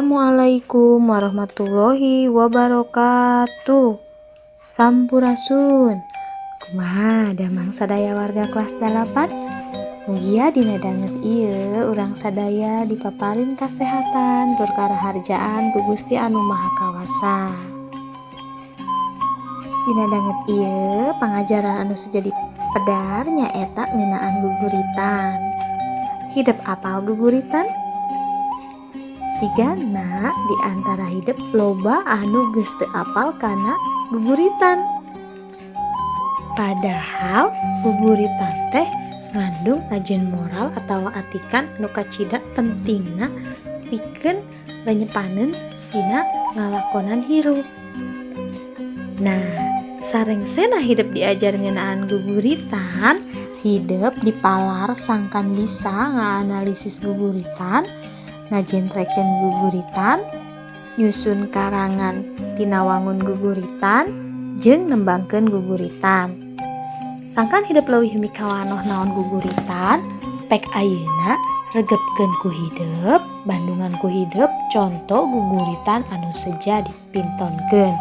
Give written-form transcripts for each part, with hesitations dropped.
Assalamualaikum warahmatullahi wabarakatuh. Sampurasun. Kumaha damang sadaya warga kelas 8? Mugia dina danget ieu urang sadaya dipaparin kasehatan tur karaharjaan ku Gusti Anu Maha Kawasa. Dina danget ieu pangajaran anu seja dipedar nyaeta ngeunaan guguritan. Hidep apal guguritan? Sigana di antara hidep loba anu geus teu apal kana guguritan. Padahal guguritan teh ngandung ajen moral atawa atikan nu kacida pentingna pikeun lenyepaneun dina ngalakonan hirup. Nah, sarengsena hidep diajar ngeunaan guguritan, hidep dipalar sangkan bisa ngaanalisis guguritan, ngajentrekeun guguritan, nyusun karangan tina wangun guguritan, jeung nembangkeun guguritan. Sangkan hidep leuwih mikawanoh naon guguritan, pek ayeuna regepkeun ku hidep, bandungan ku hidep conto guguritan anu seja dipintonkeun.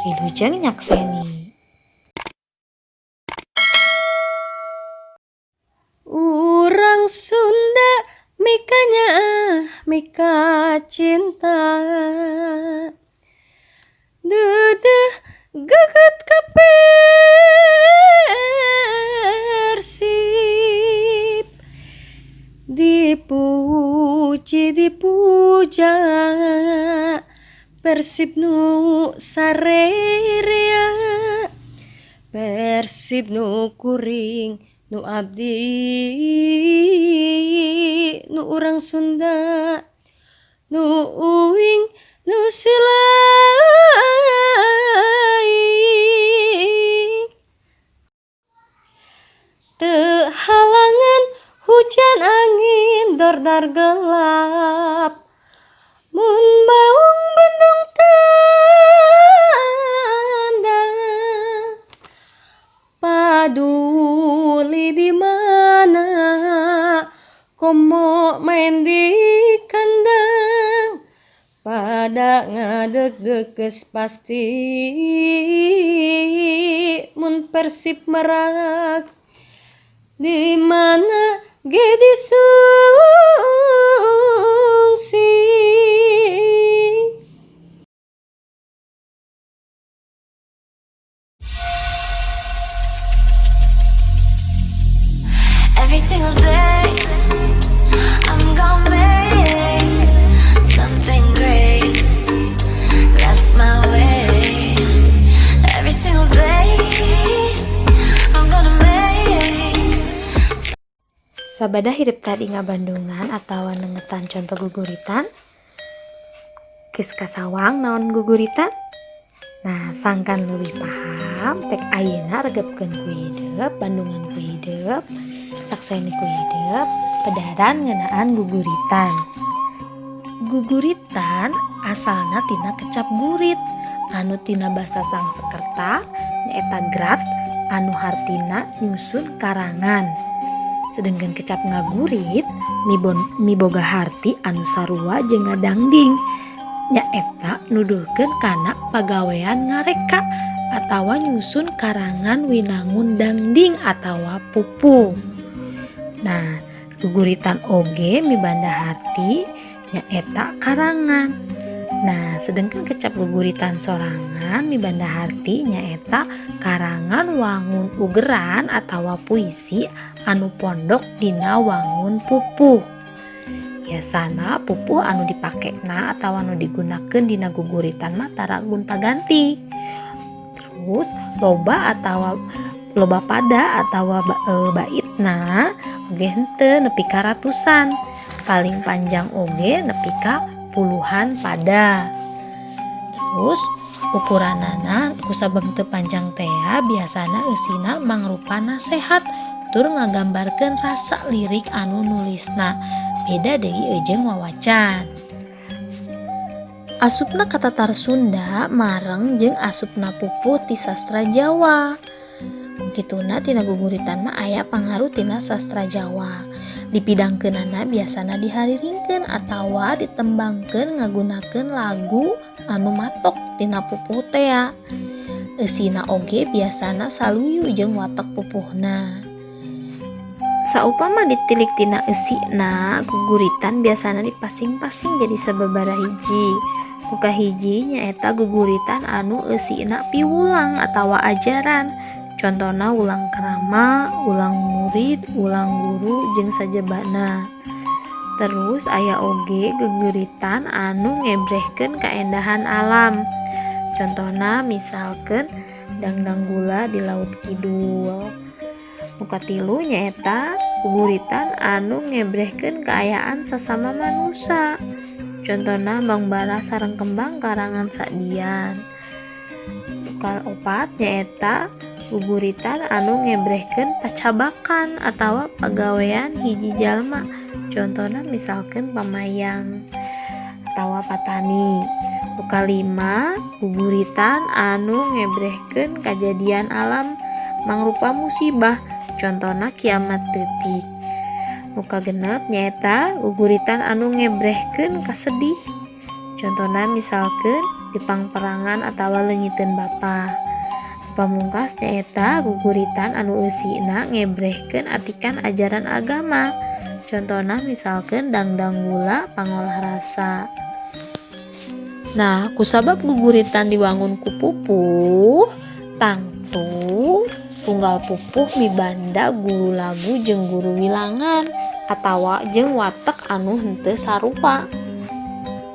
Wilujeng nyakseni. Urang Sunda mika nyaah mika cinta, deudeuh geget ka Persib, dipuji dipuja Persib nu sarerea, Persib nu kuring nu abdi nu urang Sunda nu uing nu silaing. Teu halangan hujan angin dordar gelap, mun maung bendung tanda, paduli di mana komo main di kandang, pada ngadeg-deg geus pasti mun Persib merak, di mana ge disungsi. Every single day, I'm gonna make something great. That's my way. Every single day, I'm gonna make. Sabada hidep tadi ngabandungan atawa nengetan conto guguritan, geus kasawang naon guguritan? Nah, sangkan leuwih paham, pek ayeuna regepkeun ku hidep, bandungan ku hidep, sakseni ku hidep, pedaran ngeunaan guguritan. Guguritan asalna tina kecap gurit, anu tina basa Sangsekerta nyaeta grat anu hartina nyusun karangan. Sedengkeun kecap ngagurit miboga harti anu sarua jeung ngadangding, nyaeta nuduhkeun kana pagawean ngareka atawa nyusun karangan winangun dangding atawa pupuh. Nah, guguritan oge mibanda harti nyaeta karangan. Nah, sedengkeun kecap guguritan sorangan mibanda harti nyaeta karangan wangun ugeran atawa puisi anu pondok dina wangun pupuh. Biasana pupuh anu dipakena atawa anu digunakeun dina guguritan mah tara gonta-ganti. Terus loba atawa loba pada atawa baitna oge henteu nepi ka ratusan. Paling panjang oge nepi ka puluhan pada. Terus ukuranana kusabab teu panjang tea biasana eusina mangrupa nasehat tur ngagambarkeun rasa lirik anu nulisna. Beda deui jeung wawacan. Asupna ka Tatar Sunda mareng jeung asupna pupuh ti sastra Jawa. Ku kituna tina guguritan mah aya pangaruh tina sastra Jawa. Dipidangkeunana biasana dihariringkeun atawa ditembangkeun ngagunakeun lagu anu matok tina pupuh tea. Eusina oge biasana saluyu jeung watek pupuhna. Saupama ditilik tina eusina, guguritan biasana dipasing-pasing jadi sababaraha hiji. Nu kahiji nyaeta guguritan anu eusina piwulang atawa ajaran. Contona wulang krama, wulang murid, wulang guru jeung sajabana. Terus aya oge geguritan anu ngebrehkeun kaendahan alam. Contohna misalkeun Dangdang Gula di Laut Kidul. Nu katilu nyaeta guguritan anu ngebrehkeun kaayaan sasama manusa. Contona Bang Bara sareng Kembang karangan Sa'dian. Nu kaopat nyaeta guguritan anu ngebrehkeun pacabakan atawa pagawean hiji jalma. Contona misalkeun pamayang atawa patani. Nu kalima guguritan anu ngebrehkeun kajadian alam mangrupa musibah. Contona kiamat leutik. Nu kagenep nyaeta guguritan anu ngebrehkeun kasedih. Contona misalkeun di pangperangan atawa leungiteun bapa. Pamungkas nyaeta guguritan anu eusina ngebrehkeun atikan ajaran agama. Contona misalkeun Dangdang Gula Pangolah Rasa. Nah, kusabab guguritan diwangun ku pupuh, tangtu unggal pupuh mibanda guru lagu jeung guru wilangan atawa jeung watek anu henteu sarupa.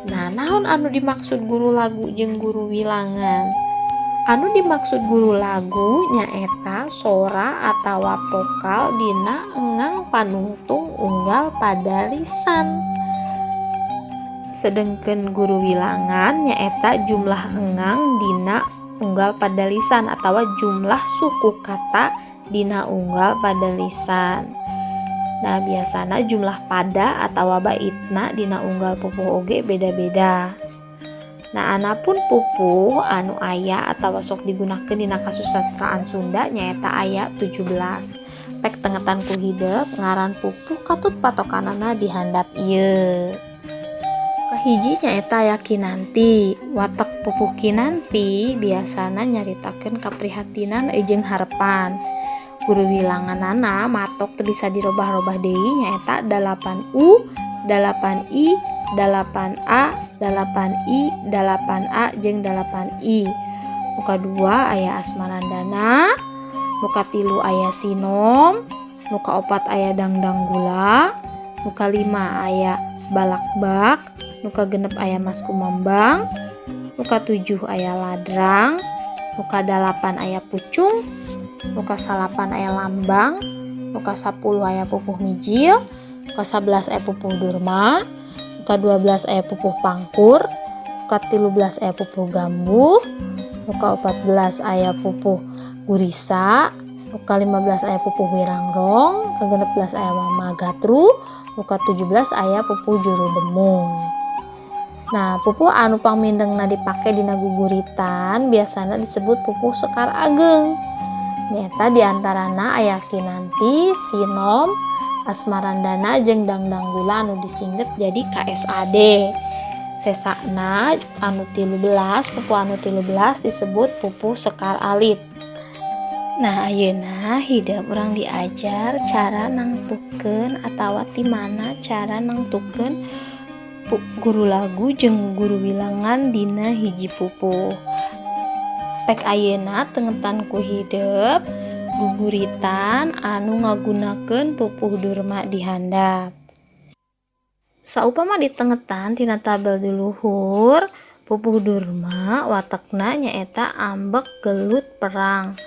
Nah, naon anu dimaksud guru lagu jeung guru wilangan? Anu dimaksud guru lagu nyaeta sora atawa vokal dina engang panungtung unggal padalisan. Sedengkeun guru wilangan nyaeta jumlah engang dina unggal padalisan atawa jumlah suku kata dina unggal padalisan. Nah, biasana jumlah pada atawa baitna dina unggal pupuh oge beda-beda. Nah, anapun pupuh anu aya atawa sok digunakeun dina kasusastraan Sunda nyaeta aya 17. Pek tengetan ku hidep ngaran pupuh katut patokanana di handap ieu. Kahiji nyaeta aya Kinanti. Watek pupuh Kinanti biasana nyaritakeun kaprihatinan jeung harepan. Guru wilanganana matok teu bisa dirobah-robah deui nyaeta 8U, 8I, 8A, 8I, 8A jeung 8I. Nu kadua aya Asmarandana, nu katilu aya Sinom, nu kaopat aya Dangdang Gula, nu kalima aya Balakbak, nu kagenep aya Mas Kumambang, nu katujuh aya Ladrang, nu kadalapan aya Pucung, nu kasalapan aya Lambang, nu kasapuluh aya Pupuh Mijil, nu kasabelas aya Pupuh Durma, nu ka-12 aya Pupuh Pangkur, nu ka-13 aya Pupuh Gambuh, nu ka-14 aya Pupuh Gurisa, nu ka-15 aya Pupuh Wirangrong, ka-16 aya Mama Gatru, nu ka-17 aya Pupuh Juru Demung. Nah, pupuh anu pangmindengna dipake dina guguritan biasana disebut pupuh Sekar Ageng. Nyaeta diantarana aya Kinanti, Sinom, Asmarandana jeung Dangdang Gula anu disingget jadi KSAD. Sesana anu 13, pupuh anu 13 disebut pupuh Sekar Alit. Nah, ayeuna hidep urang diajar cara nangtukeun atawa ti mana cara nangtukeun guru lagu jeung guru wilangan dina hiji pupuh. Pek ayeuna tengetan ku hidep guguritan anu ngagunakeun pupuh Durma di handap. Saupama ditengetan tina tabel di luhur, pupuh Durma watekna nyaeta ambek gelut perang.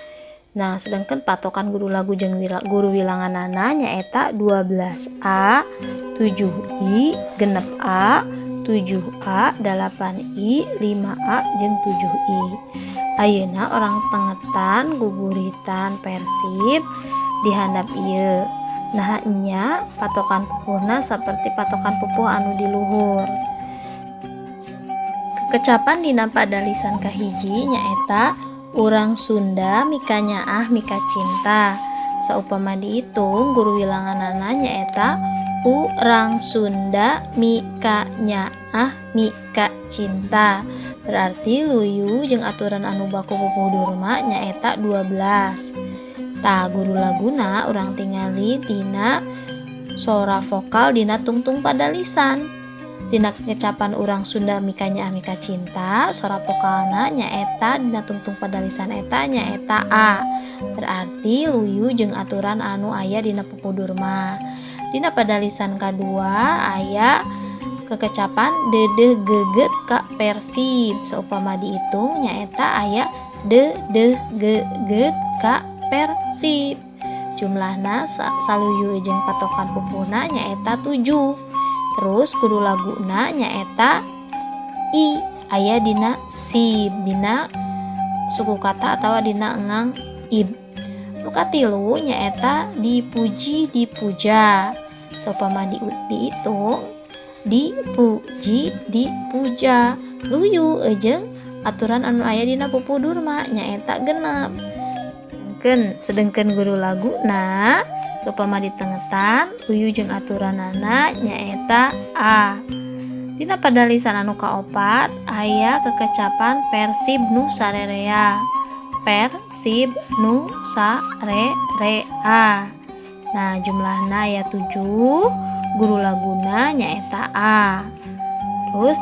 Nah, sedangkan patokan guru lagu jeung guru wilanganana nyaeta 12A, 7I, 6A, 7A, 8I, 5A jeung 7I. Ayeuna urang tengetan guguritan Persib di handap ieu. Nah, nya patokan pupuhna saperti patokan pupuh anu di luhur. Kekecapan dina padalisan kahiji nyaeta Urang Sunda mikanyaah mika cinta. Saupama diitung guru wilanganana nyaeta urang Sunda mikanyaah mika cinta. Berarti luyu jeung aturan anu baku pupuh durma nyaeta 12. Tah, guru laguna urang tingali tina sora vokal dina tungtung padalisan. Dina kekecapan urang Sunda mikanyaah mika cinta, sora vokalna nyaeta dina tungtung padalisan eta nyaeta A. Berarti luyu jeung aturan anu aya dina pupuh durma. Dina padalisan kadua aya kekecapan deudeuh geugeut ka Persib. Saupama diitung nyaeta aya deudeuh geugeut ka Persib. Jumlahna saluyu jeung patokan pupuhna nyaeta 7. Terus guru laguna nyaeta I, aya dina sib, dina suku kata atawa dina engang ib. Nu katilu nyaeta dipuji dipuja. Saupama diitung dipuji dipuja, luyu jeung aturan anu aya dina pupuh durma nyaeta 6. Sedengkeun guru laguna saupama ditengetan luyu jeung aturanana nyaeta A. Dina padalisan anu kaopat aya kekecapan Persib nu sarerea. Persib nu sarerea. Nah, jumlahna aya 7, guru laguna nyaeta A. Terus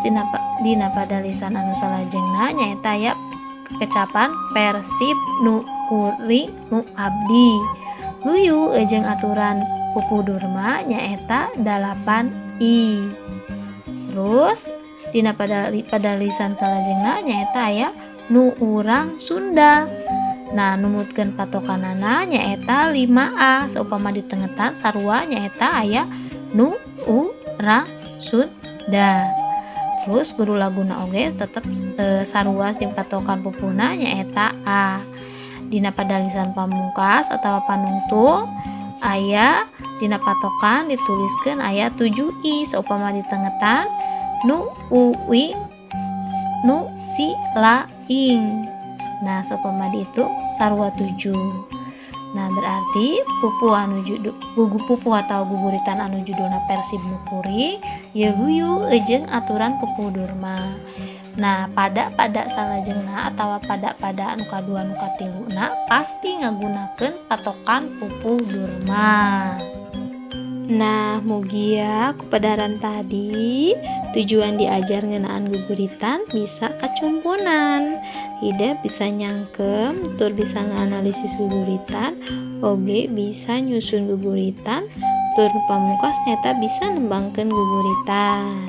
dina padalisan anu salajengna nyaeta aya kekecapan Persib nu kuring nu abdi. Luyu jeung aturan pupuh durma nyaeta 8 I. Terus dina padalisan salajengna nyaeta aya nu urang Sunda. Nah, numutkeun patokanana nyaeta 5A. Saupama ditengetan sarua nyaeta aya nu urang Sunda. Terus guru laguna oge tetep sarua jeung patokan pupuhna nyaeta A. Dina padalisan pamungkas atawa panungtung aya dina patokan dituliskeun aya 7 I. Saupama ditengetan nu uing nu si laing. Nah, saupama dihitung sarua 7. Nah, berarti pupuh anu judul gugu pupuh atau guguritan anu judulna Persib nu kuring ieu luyu jeung aturan pupuh durma. Nah, pada salajengna atawa pada anu kadua anu katiluna pasti ngagunakeun patokan pupuh durma. Nah, mugia ku pedaran tadi tujuan diajar ngeunaan guguritan bisa kacumponan. Hidep bisa nyangkem, tur bisa nganalisis guguritan, oge bisa nyusun guguritan, tur pamungkas nyata bisa nembangkeun guguritan.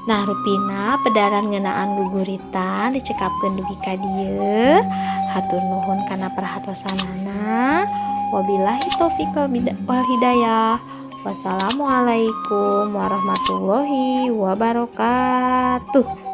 Nah, rupina pedaran ngeunaan guguritan dicekapkeun dugi ka dieu. Hatur nuhun kana perhatosanana. Wabillahi taufiq wal hidayah. Wassalamualaikum warahmatullahi wabarakatuh.